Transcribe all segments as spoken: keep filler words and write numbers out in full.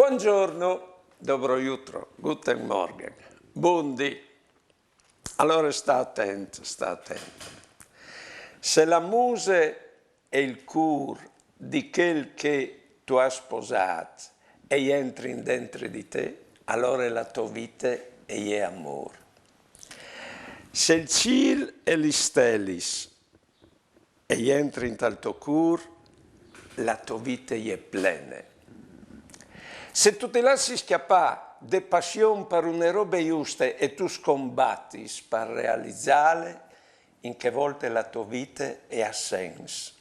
Bongiorno, dobro jutro, guten Morgen, bundì. Alore sta atent, sta atent. Se la muse e il cûr di chel che tu âs sposât e jentrin dentri di te, alore la tô vite e je amôr. Se il cîl e lis stelis e jentrin tal to cûr, la tô vite e je plene. Se tu ti lassis scjapâ de passion par une robe juste e tu scombatis par realizâle, in chê volte la tô vite e à sens.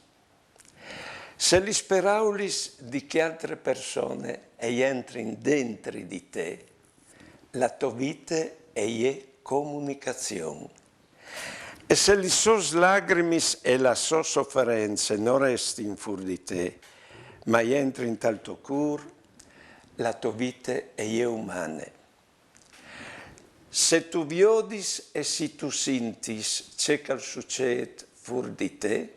Se lis peraulis di chê altre persone e jentrin dentri di te, la tô vite e je comunicazion. E se lis sôs lagrimis e la sô soference no restin fûr di te, ma jentrin tal to cûr, la tô vite e je umane. Se tu viodis e se tu sintis ce che al sucêt fûr di te,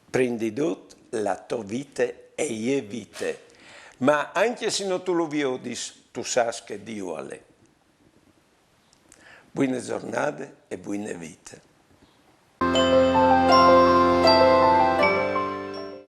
prin di dut la tô vite e je vite, ma ancje se no tu lu viodis, tu sâs che Diu al è. Buine zornade e buine vite.